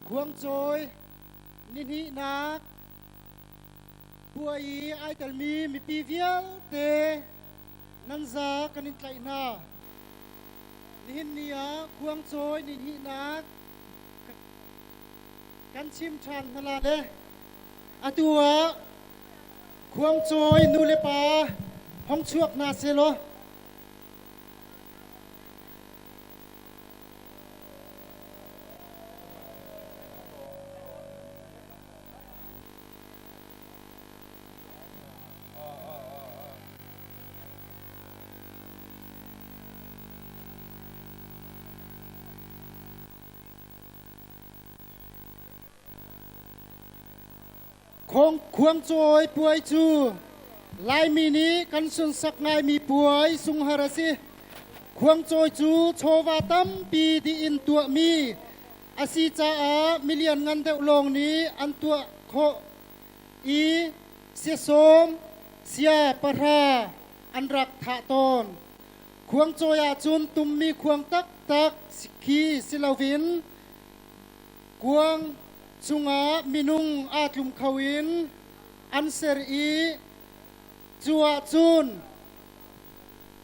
Khuangcawi nihnihnak puai i ai telmi mipi vialte nan za kan in tlaih hna. Nihin ni ah khuangcawi nihnihnak kan chim ṭhan hna la le atu ah khuangcawi nu le pa hong chuak hna selaw. Khuangcawi puai cu Laimi nih kan sunsak ngaimi puai sunghar a si. Khuangcawi cu chawva tampi dih in tuahmi a si caah milian ngan deuh lawng nih an tuah khawh i siasawm sia pahra an rak thah tawn. Khuangcawi ahcun tummi khuang taktak khi si loin Kuang chungah minung aa tlum kho in an ser i cu ahcun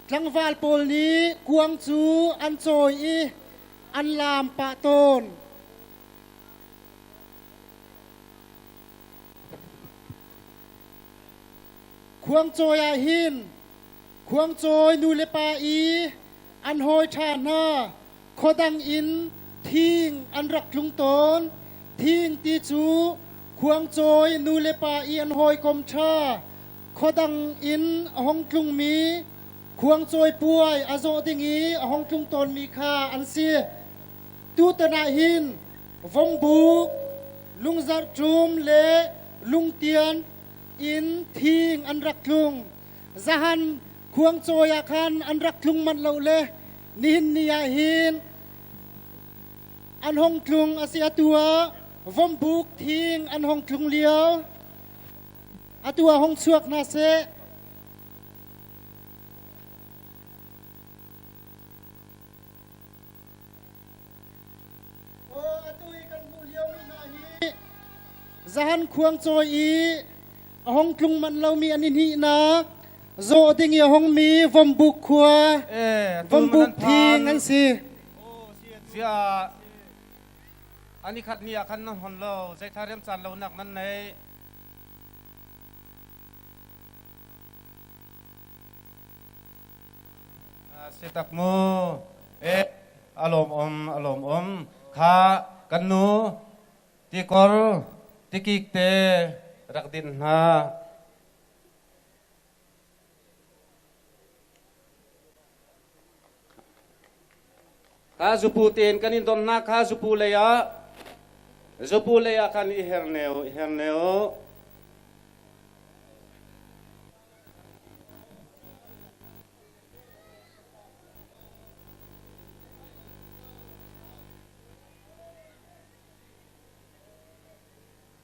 tlangval pawl nih kuang cu an cawi i an laam pah tawn. Khuangcawi ah hin khuangcawi nu le pa i an hawi ṭha hna Khuadang in thing an rak tlung tawn. Thing ti cu khuangcawi nu le pa i an hawikom ṭha. Khuadang in a hong tlungmi khuangcawi puai a zawh ding i a hong tlung tawnmi kha an si. Tutan ah hin Vombuk, Lungzarhṭum le Lungtian in thing an rak tlung. Zahan khuangcawi ah khan an rak tlung manh lo le nihin ni ah hin an hong tlung a si. Atu ah vombuk thing an hong tlung lio, atu ah hong chuak hna seh. Atu i kan hmuh liomi hna hi zahan khuangcawi i a hong tlung manh lomi an i hnihnak zawh ding i a hongmi Vombuk khua Vombuk thing an si. Zia ani khat ni ah khan nan hon lo zeitha rem caan lo nak nan nei. Si tak mu e alawm om alawm om kha kan nu tikor tikik te rak din hna. Kha zupu tein kan in don hna kha zupu lei ah zupu lei ah khan i her neu i her neu.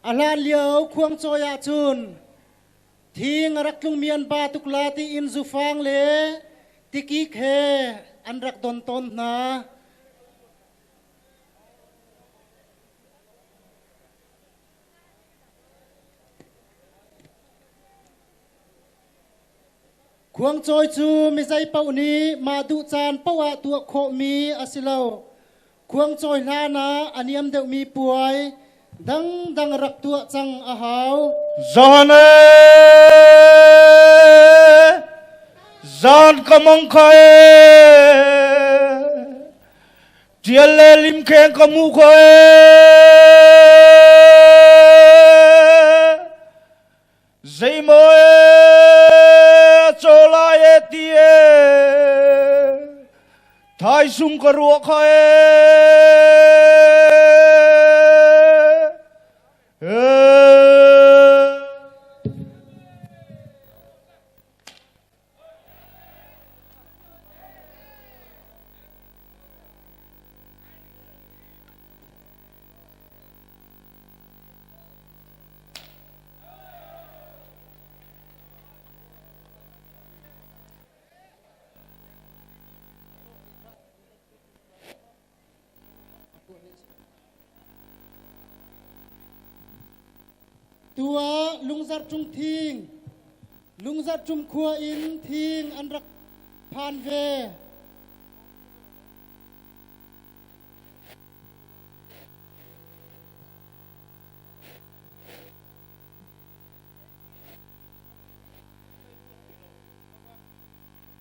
A hlan lio khuangcawi ahcun thing a rak tlungmi an ba tuk la tiin zufang le tikik he an rak don tawn hna. Khuangcawi cu mizei paoh nih mah duh caan paoh ah tuah khawhmi a si lo. Khuangcawi hlan ah a niam deuhmi puai dangdang rak tuah cang a hau. Zan e zan ka mang kha e tial le lim kheng ka mu kha e Zeimaw e caw lai e ti e thaisung ka ruah kha e. Tua Lungzarh Cung Thing, Lungzarh Cung khua in thing an rak phan ve.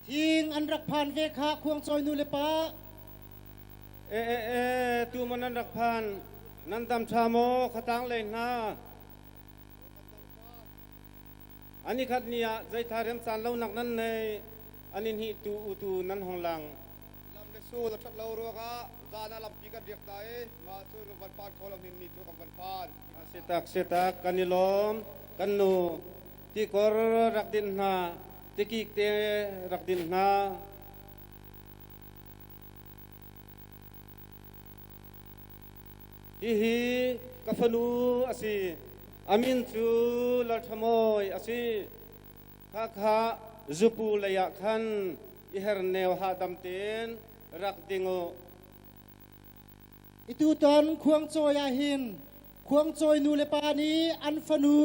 Thing an rak phan ve kha khuangcawi nu le pa. E e e tu maw nan rak phan nan dam ṭha maw khatang lei hna ani khat ni ah zeitha rem caan lo nak nan nei ani hnih tu utu nan hong lang lam le sul a ṭhat lo ruangah zan ah lampi kan riak ta i mah cu kan van phan kho lo nin ni cu kan van phan sitak sitak kan i lawm kan nu tikor rak din hna tikik te rak din hna Hihi ka fanu a si. A min cu Lalṭhamawi a si. Khakha zupu lei ah khan i herneu hahdam tein rak ding u. Itutan khuangcawi ah hin khuangcawi nu le pa nih an fanu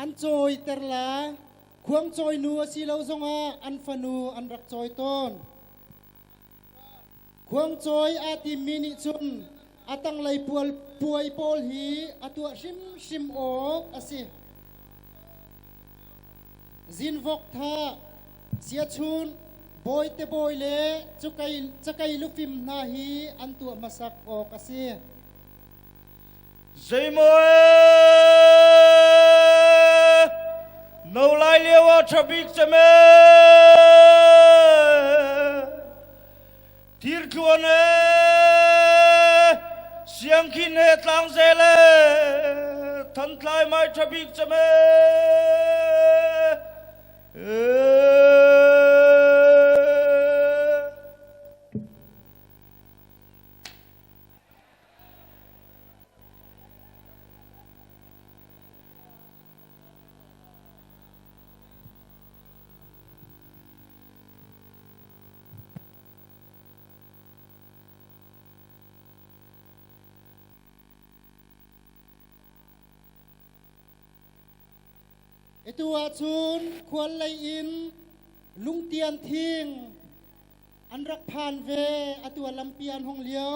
an cawiter la. Khuangcawi nu a si lo zongah an fanu an rak cawi tawn. Khuangcawi aa timmi nih cun a tanglei puai pawl hi a tuah hrimhrim awk a si. Zinvok tha, siachun, bawite bawi le cakei lufim hna hi an tuah hmasak awk a si. Zeimaw no lai lio ah ṭha bik cem ee thirtluan ee siangkhin he tlangzel ee thantlai mai ṭha bik cem ee Atu ahcun khual lei in lungtian thing an rak phan ve atu ah lampi an hung lio.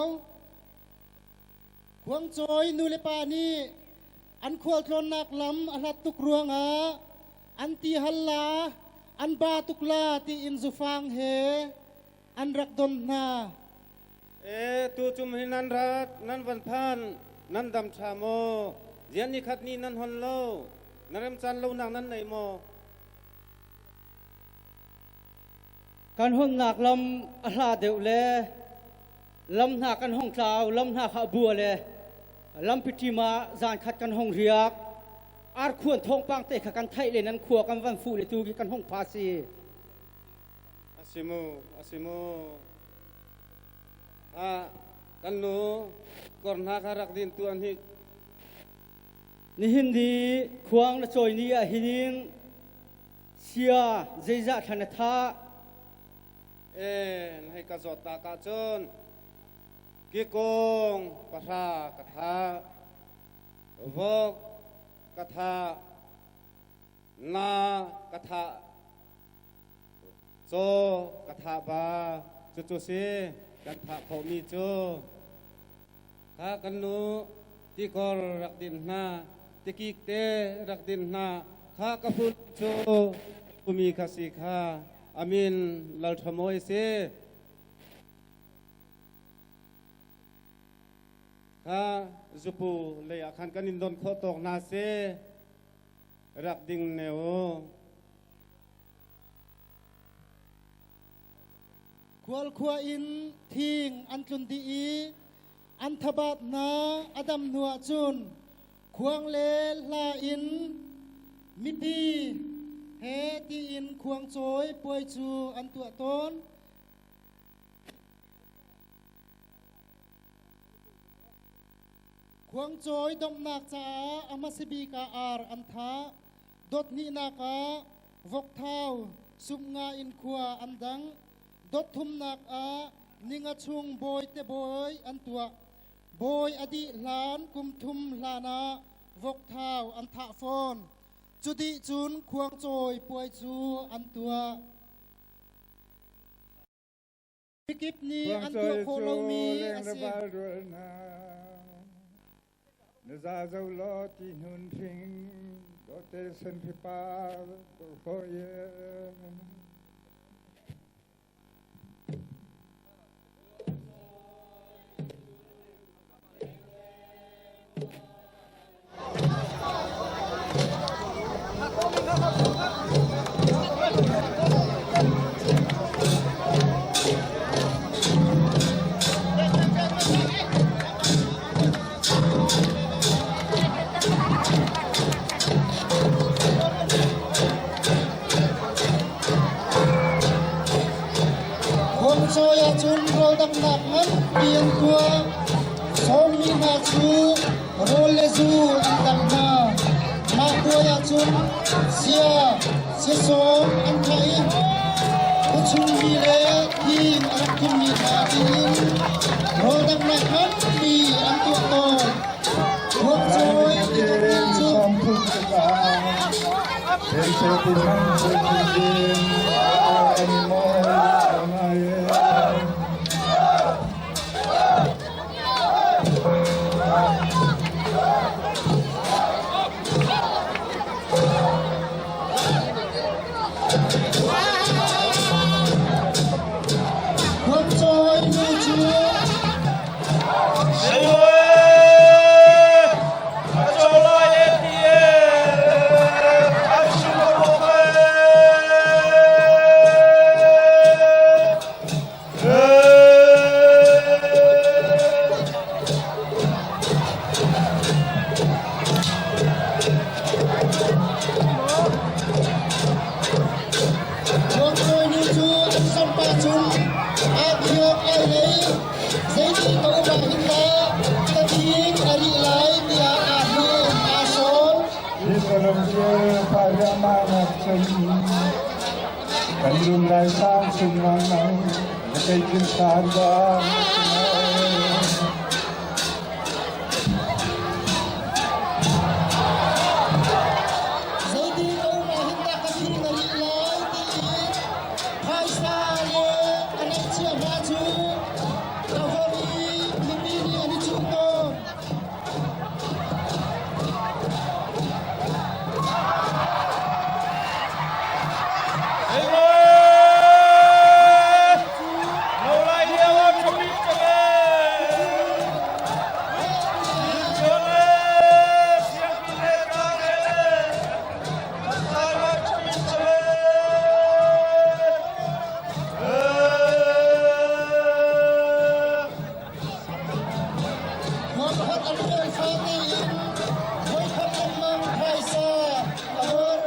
Khuangcawi nulepa nih an khualtlawnnak lam a hlat tuk ruangah an ti hal la, an ba tuk la tiin zufang he an rak don hna. E tu cum hi nan rat, nan van phan, nan dam ṭha maw? Zian ni khat ni nan hon lo, na remcaan lonak nan nei maw? Kan honnak lam a hla deuh le lam hna kan hong tlau, lam hna kha a bua le lampi ṭim ah zan khat kan hong riak. Arkhuan thawngpang te kha kan theih le nan khua kan van fuh le tu khi kan hong pha si. A si mu, a si mu. Ah, kan nu kor hna kha rak din tu an hi. Nihin ni khuang na cawi ni ah hinin Sia zeizah thlan a thah? En hei ka zawt ta ka cun kikong pahra ka thah, vok ka thah, na ka thah, caw ka thah ba cucu si kan thah khawhmi cu. Kha kan nu tikor rak din hna, tikik te rak din hna, kha ka phun cu umi kha si kha amin Lalṭhamawi si. Kha zupu lei ah khan kan in don khawh tawk hna si rak ding ne u. Khual khua in thing an tlun dih i an thabat hna a dam hnuah cun khuang le hla in mipi he tiin khuangcawi puai cu an tuah tawn. Khuangcawi domhnak caah a hmasa bik ah ar an thah. Dot hnihnak ah vokthau sumnga in khua an dang. Dot thumnak ah ninga chung bawi te bawi an tuah. Bawi a dih hlan kum thum hlan ah Vokthau an thah fawn. Cuti cun khuangcawi puai cu an tuah. Mikip nih an tuah khawh lomi a si. Na za zo law ti hnun hring dawte sen par ye. Khuangcawi ahcun rawldamnak nganpi an tuah. Sawmmi hna cu rawl le zu an dangh hna. Mah puai ahcun sia, siasawm an thah i khuachungmi le thing a rak tlummi hna tiin rawldanghnak nganpi an tuah tawn. Khuangcawi i thawknak cu Khuangcawi nu cu Khuangcawi nu cu an sampa cun aa khiak ai lei Zeiti ka um ah hin dah ka thing a rih lai tiah aa hnem aa sawn. Kan lung lai sang chung ngang nang na kei kin san bang. Zeiti ka um ah hin dah ka thing a rih lai tiin phaisa le a neihchia hna cu ka vor i mipi nih an i cuh tawn. Voikhat an rel fate in voikhat lengmang phaisa a vorh.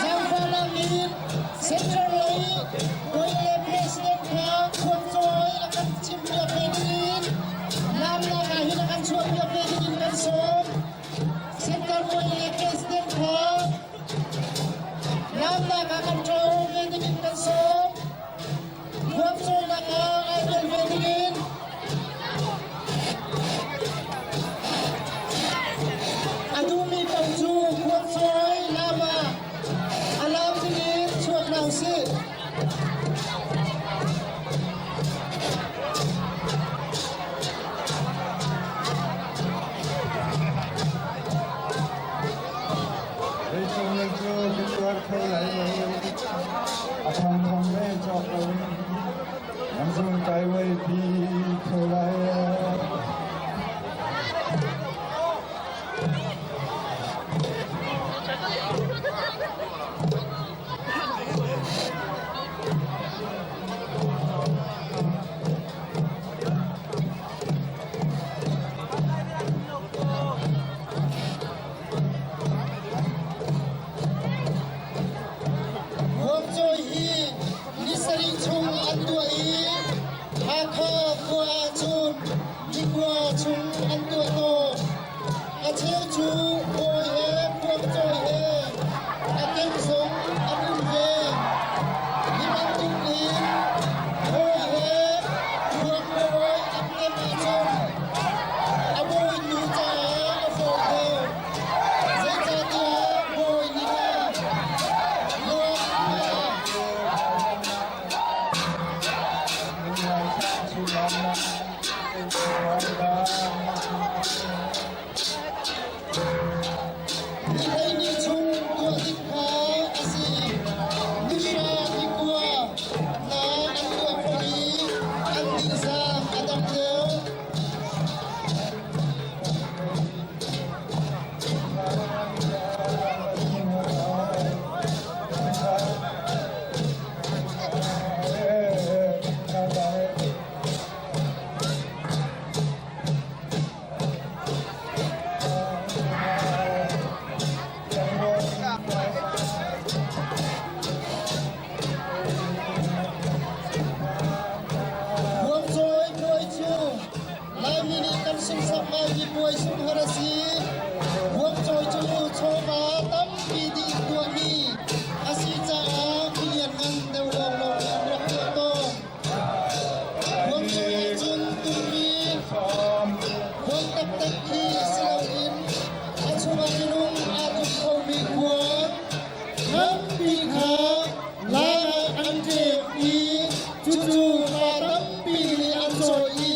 Zaangfahnak in Central lei bawi le President kha khuangcawi a kan chimpiak ve dingin lamnak ah hin a kan chuahpiak ve dingin kan sawm. Central bawi le President kha lamnak ah kan ṭo ve dingin kan sawm. Khuangcawinak ah ai tel ve dingin A duhmi paoh cu khuangcawi lam ah a lam dingin chuak hna usih. Leicung lei cu ka tuar kho lai lo. A thongthong le cawk lo in nan zung kai wei pi kho lai. Khuangcawi hi Ni sarih chung an tuah i Hakha khua ahcun nikua chung an tuah tawn. A cheu cu bawi he khuangcawi he a keng zong an um ve. Hi bantuk in bawi he khuangcawi an kem ahcun a bawinu caah a fawi deuh. Zeicahtiah bawi nih luak Ni 12 chung tuah ding kha a si. Ni hra ni kua hna an tuah khawh i an dihzang a dang deuh. Khuangcawi puai cu Laimi nih kan sunsak ngaimi puai sunghar a si. Khuangcawi cu chawva tampi dih tuahmi a si caah khualian ngan deuh lawnglawng in an rak tuah tawn. Khuangcawi ahcun tummi khuang taktak khi si loin a chungah minung aa tum khomi khuang nganpi kha lang ah an ṭek i cucu pa tampi nih an cawi i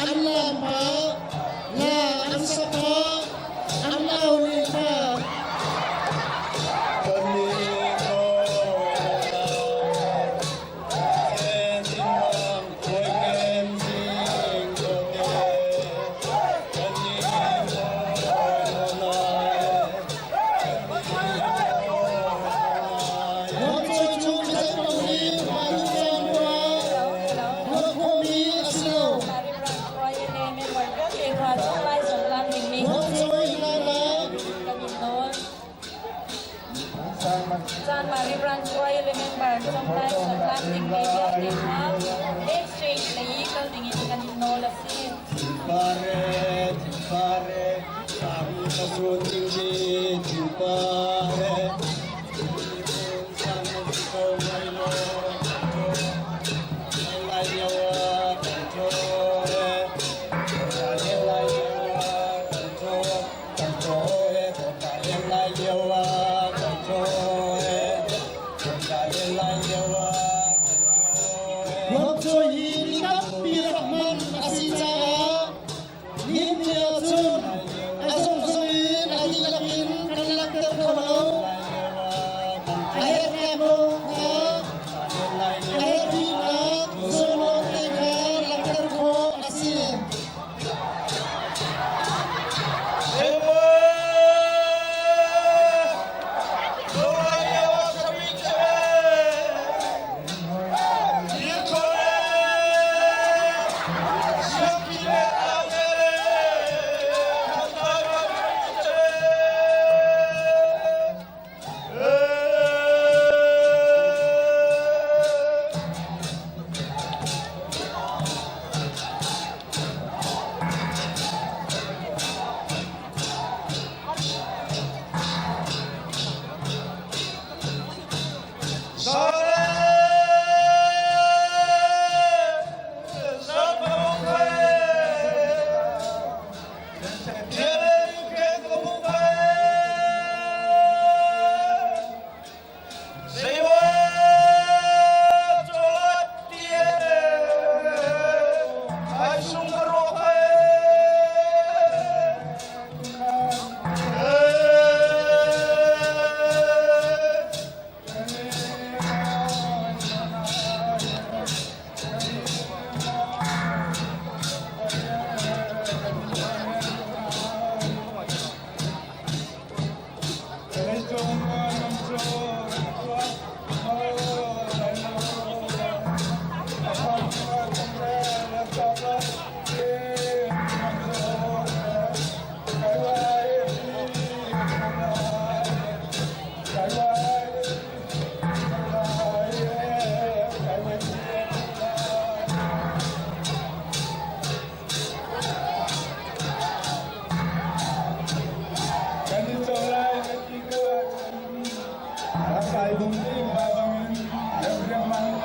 an laam pah, la an sak pah, an au len pah. Khuangcawi cu mizei paoh nih mah duh caan ruah tuah khawhmi a si lo. Khuangcawi lainak Khuangcawi hi ni tampi rak hman a si caah nihin ni ahcun a zungzung in a dihlak in kan langhter kho lo. Rak kai dum ding ba bangin, riam riam mang.